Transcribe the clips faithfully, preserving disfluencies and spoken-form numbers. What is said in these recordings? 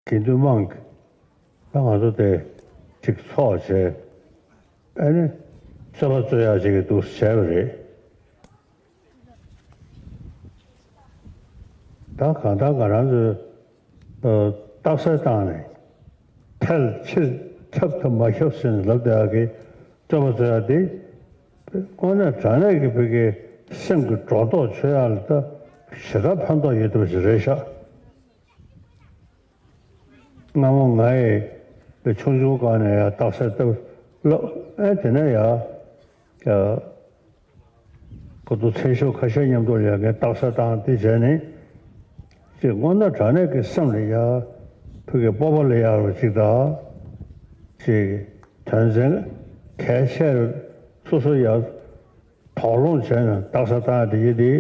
དགེ་འདུན་དམངས་ཀྱིས་ད་ང་ཚོ་དེ་ཅིག་ཚོགས་བྱས། ཨ་ནི་རྩོད་པ་རྩོད་ཡག་ཅིག་གི་འདུག་བྱས་པ་རེད། ད་གང་ལྟར་ང་རང་ཚོས་རྟགས་གསལ་བཏང་ནས་ཐལ་ཕྱིར་ཁྱབ་ཐུབ་མ་ཁྱབ་ཟེར་ནས་ལབ་བསྡད་ཡག་གི་རྩོད་པ་རྩོད་ཡག་དེ་དངོས་གནས་དྲང་གནས་ཀྱི་བོད་ཀྱི་སེམས་ཀྱི་སྒྲོ་འདོགས་ཆོད་ཡག་ལ་ད་ཞེ་དྲག་ཕན་ཐོགས་ཡོད་ཐུབ་པ་ཞིག་རེད་ཤག་སྔ་མོ་ང་ཡི་ཆུང་ཆུང་སྒང་ནས་ཡ་རྟགས་གསལ་བཏབ་ལབ། ཨེ་དེ་ནས་ཡ་ཡ་ཁོ་ཚོ་མཚན་ཞབས་ཁ་ཤས་མཉམ་དུ་ལ་ཡ་ངས་རྟགས་གསལ་བཏང་དེ་བྱས་ནས་ཅིག་དངོས་གནས་དྲང་གནས་ཀྱི་སེམས་ལ་ཡ་ཕ་གི་སྤོབས་པ་སླེབས་ཡག་ཅིག་དང་། ཅིག་དོན་ཚན་གལ་ཆེ་རུ་སོ་སོ་ཡ་དོགས་སློང་བྱས་ནས་རྟགས་གསལ་བཏང་ཡག་དེ་ཡིན་དེ་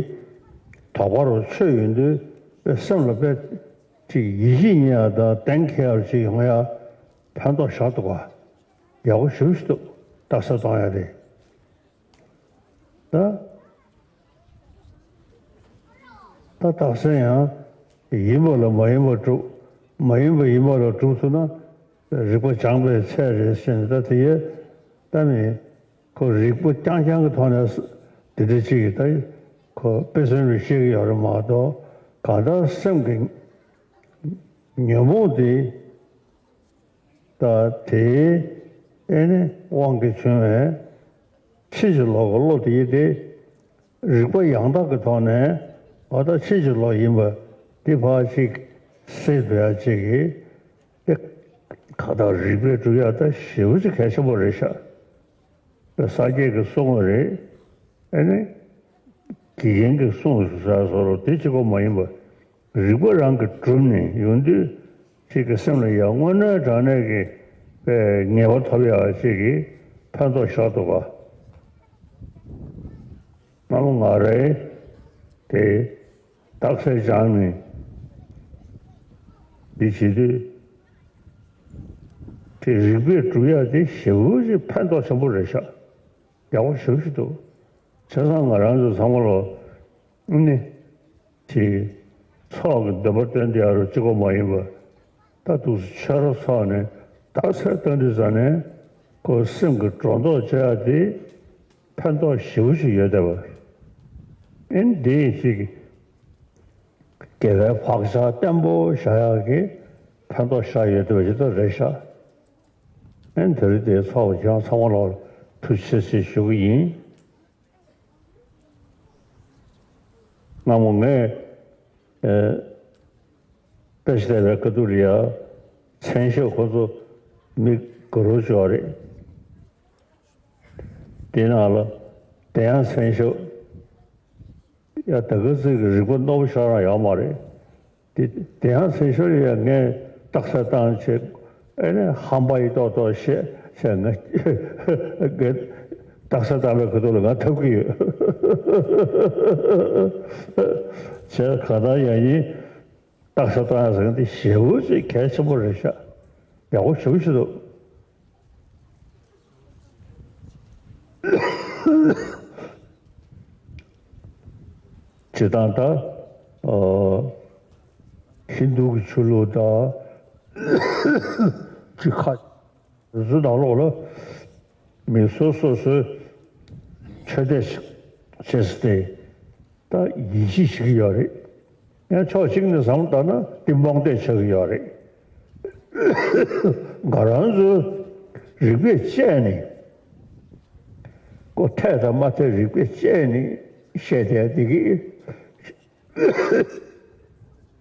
དོགས་པ་རུ་ཆོད་ཡོང་དུས་སེམས་ལ་དཔེ་ཅིག་ཡིད་ཆེས་རྙེད་ཡག་དང་གཏན་འཁེལ་ཡག་ཅིག་ཡོང་ཡག་ཕན་ཐོགས་ཞེ་དྲག་འདུག་ག་ཡག་པོ་ཞེ་པོ་ཞིག་འདུག་རྟགས་གསལ་བཏང་ཡག་དེ། ད་ད་རྟགས་གསལ་ཡང་ཡིན་པ་ལ་མ་ཡིན་པ་སྒྲུབ། མ་ཡིན་པ་ཡིན་པ་ལ་སྒྲུབ་ཐུབ་ན་རིག་པ་སྦྱངས་པའི་ཚད་རེད་ཟེར་ནས། ད་དེ་ཡས་ད་མི་ཁོ་རིག་པ་རྐྱང་རྐྱང་གི་ཐོག་ནས་འདི་འདྲ་ཅིག་གིས་ད་ཁོ་དཔེ་མཚོན་རེ་བཤད་ཀྱི་ཡོད་རེད་མ་གཏོགས། གང་ལྟར་སེམས་ཀྱི་ཉོན་མོངས་དེ་ད་དེའི་ཨེ་ནི་དབང་གིས་བྱུང་བའི་ཕྱིན་ཅི་ལོག་གི་བློ་དེ་ཡིན་ཏེ། རིག་པ་ཡང་དག་གི་ཐོག་ནས་འོ་ད་ཕྱིན་ཅི་ལོག་ཡིན་པ་འདི་ཕར་ཅིག་སེལ་ཐུབ་ཡག་ཅིག་གི་དེ་ཁ་ཐག་རིག་པས་སྒྲུབ་ཡག་ད་ཞེ་པོ་ཅིག་གལ་ཆེན་པོ་རེད་ཤག་པས་སངས་རྒྱས་ཀྱི་གསུང་བ་རེད། ཨེ་ནི་དགེ་རྒན་གྱི་གསུང་ཟེར་བཟོ་འདྲ་དེ་གཅིག་པོ་མ་ཡིན་པ། རིག་པ་རང་གིས་གྲུབ་ནས་ཡོང་དུས་ཅིག་གི་སེམས་ལ་ཡ་དངོས་གནས་དྲང་གནས་ཀྱི་པའི་ངེས་པ་ཐོབ་ཡག་ཅིག་གི་ཕན་ཐོགས་ཞེ་དྲག་འདུག་ག་སྔ་མོ་ང་རའི་དེ་རྟགས་གསལ་སྦྱངས་ནས་འདི་བྱེད་དུས་དེ་རིག་པས་སྒྲུབ་ཡག་དེ་ཞེ་པོ་ཅིག་ཕན་ཐོགས་ཆེན་པོ་རེད་ཤག་ཡག་པོ་ཞེ་པོ་ཅིག་འདུག་བྱས་ཙང་ང་རང་ཚོ་ཚང་མ་ལོ་ནི་དེ་ཚོགས་ཀྱི་འདོད་པ་བཏོན་དེ་ཡ་རུ་གཅིག་པོ་མ་ཡིན་པ། ད་འདུག་སེ་ཆོས་ར་ཚོགས་ནས་རྟགས་གསལ་བཏང་དུས་ཙ་ནས་ཁོ་སེམས་ཀྱི་སྒྲོ་འདོགས་བཅད་ཡག་དེ་ཕན་ཐོགས་ཞེ་པོ་ཞིག་ཡོད་བསྡད་པ། ཨེ་འདི་ཞིག་དགེ་བའི་བག་ཆགས་བརྟན་པོ་བཞག་ཡག་གི་ཕན་ཐོགས་ཞེ་དྲག་ཡོད་བསྡད་པ་ཞིག་ད་རེད་ཤག་ཨེ་འདི་རེད་དེ་ཚོགས་པ་ཁྱེད་རང་ཚང་མ་ལ་ཐུགས་རྗེ་ཆེ་ཞུ་གི་ཡིན། སྔ་མོ་ངས་ཨེ་དཔེ་ཆ་བལྟས་པའི་ཁ་ཐུག་ལ་ཡ་མཚན་ཞབས་ཁོ་ཚོ་མི་དགའ་རབ་བྱུང་བ་རེད། དེའི་ནང་ལ་དེ་ཡང་མཚན་ཞབས་ཡ་ད་ག་ཚོད་ཀྱི་རིག་པ་རྣོ་པོ་ཞེ་དྲག་ཡོད་མ་རེད། དེ་དེ་ཡང་མཚན་ཞབས་ཡ་ངས་རྟགས་གསལ་བཏང་བྱས། ཨེ་ནས་ཧམ་པ་ཡི་ཏོག་ཏོག་བཤད་བྱས། ང་ངས་རྟགས་གསལ་བཏང་བའི་ཁ་ཐུག་ལ་ང་ཐོབ་ཀྱི་ཡོད། བྱས་གང་ལྟར་ཡང་ཡིན། རྟགས་གསལ་བཏང་ཡག་ཟེར་མཁན་དེ་ཞེ་པོ་ཅིག་གལ་ཆེན་པོ་རེད་ཤག་ཡག་པོ་ཞེ་པོ་ཞིག་འདུག་སྤྱིར་བཏང་ད་ཨ་ཧིན་དུ་གི་ཆོས་ལུགས་དང་ཅིག་ཁ་བཟོ་ནང་ལོགས་ལ་མི་སོ་སོ་སོའི་ཆོས་དད་བྱེད་ས་དེ་ད་ཡིད་ཆེས་བྱེད་ཀྱི་ཡོད་རེད། ཡང་ཕྱོགས་གཅིག་ནས་བསམ་བློ་བཏང་ན་དེ་རྨོངས་དད་ཆགས་ཀྱི་ཡོད་རེད། ང་རང་ཚོ་རིག་པས་དཔྱད་ནས་ཁོ་འཐད་དང་མ་འཐད་རིག་པས་དཔྱད་ནས་བཤད་བསྡད་དེ་གི་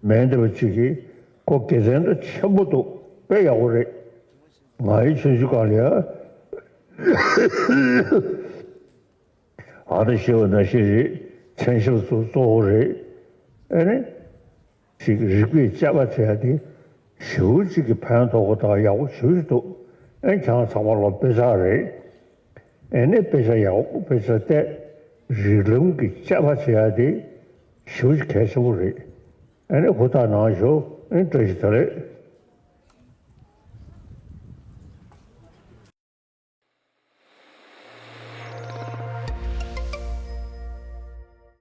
མེད་འདི་བ་ཅིག་གིས་ཁོ་དགེ་མཚན་ད་ཆེན་པོ་འདུག་དཔེ་ཡག་པོ་རེད། ང་ཡི་ཆུང་ཆུང་སྒང་ལ་ཡ་ཨ་ད་ཤེས་པ་ན་ཤེས་རེད། མཚན་ཞབས་སུ་གཙོ་བོ་རེད། ཨེ་ནི་ཞིག་རིག་པས་དཔྱད་པ་བྱས་ཏེ་ཞེ་པོ་ཅིག་གི་ཕན་ཐོགས་པ་དང་ཡག་པོ་ཞེ་པོ་ཅིག་འདུག་ཨེ་ཁྱེད་རང་ཚང་མ་ལ་དཔེ་ཆ་རེད། ཨེ་ནི་དཔེ་ཆ་ཡག་པོ་དཔེ་ཆ་བལྟས། རིགས་ལམ་གྱི་དཔྱད་པ་བྱེད་ཡག་དེ་ཞེ་པོ་ཅིག་གལ་ཆེན་པོ་རེད། ཨེ་ནི་ཧུར་ཐག་གནང་ཤོག་ཨེ་བཀྲ་ཤིས་བདེ་ལེགས།